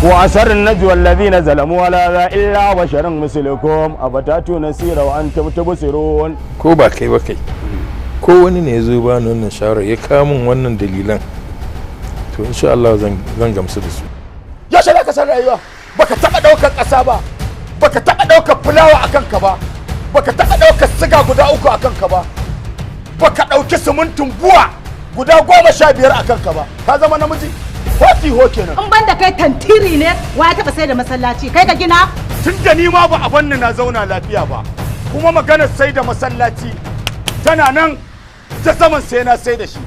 وأسر النجوى الذين ظلموا ولا ذا إلا بشر مثلكم أفتاتون السحر وأنتم تبصرون. Ko ba kai ba, kai ko wani ne ya zo ba ni wannan shawarar, ya kawo min wannan dalilan, to insha Allah zan gamsu da su. Yaushe za ka san rayuwa? Baka taɓa ɗaukar ƙasa ba, baka taɓa ɗaukar fulawa a kanka ba, baka taɓa ɗaukar siga guda uku a kanka ba, baka ɗauki simintin buwa guda 15 a kanka ba. Ka zama namiji hoti ho kenan. In ban da kai tantiri ne, wa ya taba sai da masallaci? Kai ka gina? Tun da ni ma ba a banni na zauna lafiya ba, kuma maganar sai da masallaci tana nan ta saman, sai na sai da shi.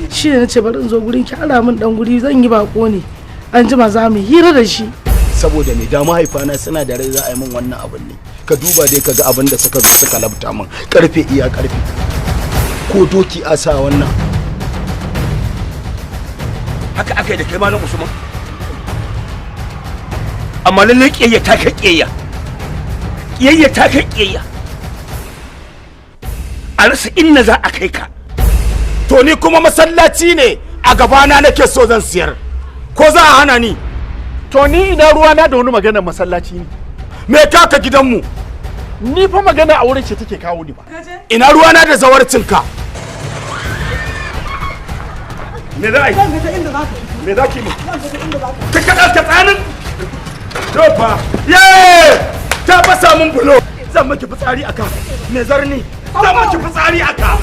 Shi ne nace bari in zo gurin ki, ara min dan guri, zan yi bako ne, an jima za mu hira da shi. Saboda me? Da mahaifana suna da rai za a yi min wannan abin ne? Ka duba dai ka ga abin da suka zo suka labta min, karfe iya karfe, ko doki a sa wannan. Haka aka yi da kai, Malam Usman, amma lallai ƙiyayya ta kai ƙiyayya, ƙiyayya ta kai ƙiyayya, a rasa inna za a kai ka. To ni kuma masallaci ne a gabana nake so zan siyar, ko za a hana ni? To ni ina ruwa na da wani maganar masallaci ne? Me ka gidanmu? Ni fa magana a wurin ce take kawo ni ba. Ina ruwana da zawarcinka? Me za a yi? Me za ki yi? Ka kaɗa ka tsanin to fa. Ye, ta fasa min bulo. Zan miki fitsari aka me zarni, zan miki fitsari aka.